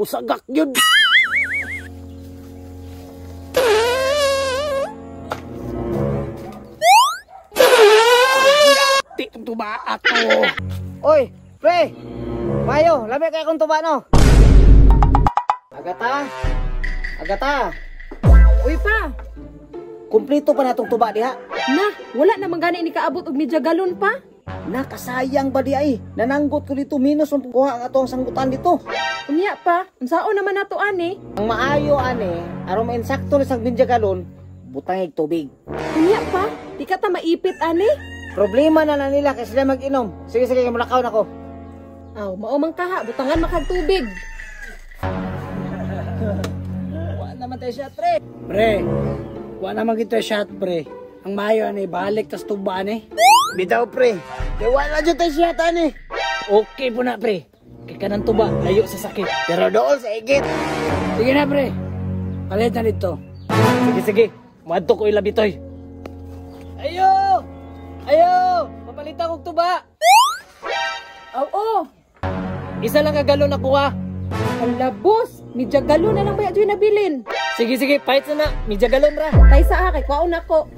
Busagak yun. Yati itong tuba ato. Oy, pre! Mayo, lami kay akong tuba no. Agata. Agata. Uy pa. Kumplito pa na itong tuba diha. Na, wala naman gani ni kaabot og medya galon pa. Nakasayang ba di ay? Nananggot ko dito, minus ang kuha ang atong sanggutan dito. Unya pa, unsaon naman nato ani? Ang maayo ani, aron mainsakto ni sang medya galon, butangig tubig. Unya pa, di ka ta maipit ani? Problema na lang nila kasi sila mag-inom. Sige, sige, mulakaw na ko. Aw, mao man kaha, butangan makag tubig. Wa naman tayo shot, pre. Pre, wa naman kita shot, pre. Ang maayo ani, balik tas tuba ani. Bitaw, pre. Kaya wala dyan tayo shot, ani. Okay po na, pre. Kaya kanang tuba, layo sa sakit. Pero doon sa igit. Sige na, pre. Palit na dito. Sige, sige. Muadto ko ilabitoy. Ayo! Ayo! Papalitan kog tuba! Aw, oh. Isa lang ka galon nakuha. Hala, boss. Medya galon na lang ba yung nabilin? Sige, sige. Pahit na na. Medya galon ra. Tay sa kay kwaon ako.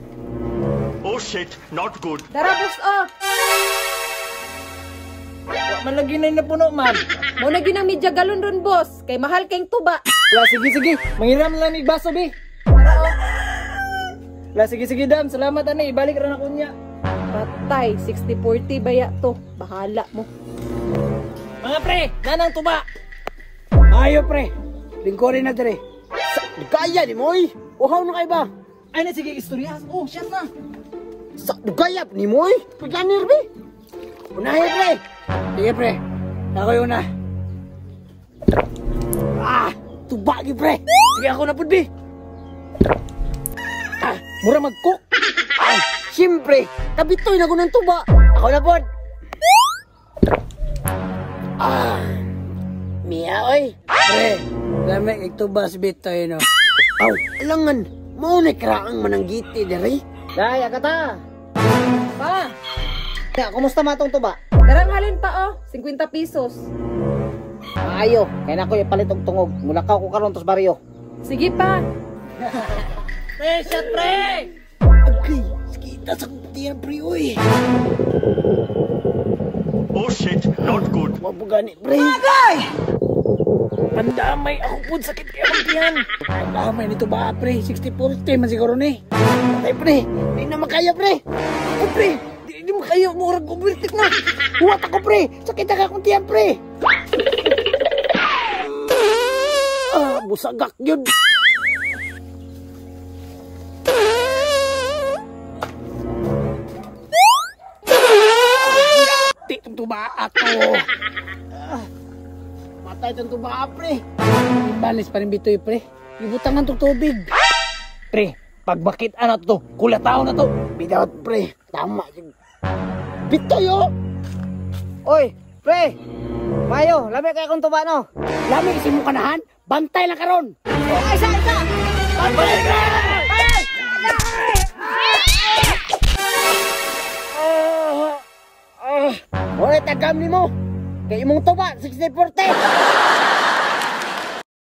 Oh shit, not good. Dara, boss, oh. Wa man lagi na napuno, ma'am. Mo na gyud ang medya galon ron, boss. Kay mahal kayong tuba. La, sige, sige. Mangiram lang ni baso, bi. Dara, oh. La, sige, sige, dam. Salamat, ani. Ibalik ra na kunya. Patay, 60-40 baya to. Bahala mo. Mga pre, nanang tuba. Maayo, pre. Lingkurin na dire. Sa, dugaya ni mo, oy. Uhaw na kay ba? Ay na, sige, istorya. Oh, shot na. Sa dugaya ni mo, oy. Pagkanir, bi. Unahin, pre. Sige, pre. Ako yung una. Ah, tuba gi, pre. Sige, ako na pud, bi. Ah, mura mag-cook. Ah, siyempre, kabitoy na ko ng tuba. Ako na pod. Ah, miya, oy. Pre, lami ituba si Bitoy, no? Aw, alangan. Mao na kraang mananggiti diri. Day, agata. Pa. Ya, kumusta man tong tuba? Darang halin pa, oh. 50 pesos. Maayo, kay nako ipalit og tungog. Mulakaw ko karon tos baryo. Sige pa. Pre, shot, pre. Agay, kita sa kutiyan, pre, oy. Oh shit, not good. Wa po gani, pre. Agay! Pandamay ako po, sakit kay akong tiyan. Pandamay nito ba, pre? 60-40 man siguro ni. Patay, pre. Di na makaya, pre. Ako, pre. Di makaya. Murag overtake na. Huwat ako, pre. Sakit na akong tiyan, pre. Ah, busagak yun. Yati itong tuba ato. Patay itong tuba, pre. Ibalis pa rin bitoy, pre. Ibutangan itong tubig. Pre, pagbakit na to, kulataw na to. Bitaw, pre. Tama. Bitoy, oh! Oy, pre! Mayo, lami kay akong tuba, no? Lami kasi mo kanahan, bantay lang karon. Ay, isa, isa! Bantay, pre! Oy, tagam ni mo! Kay imong tuba, 60-40!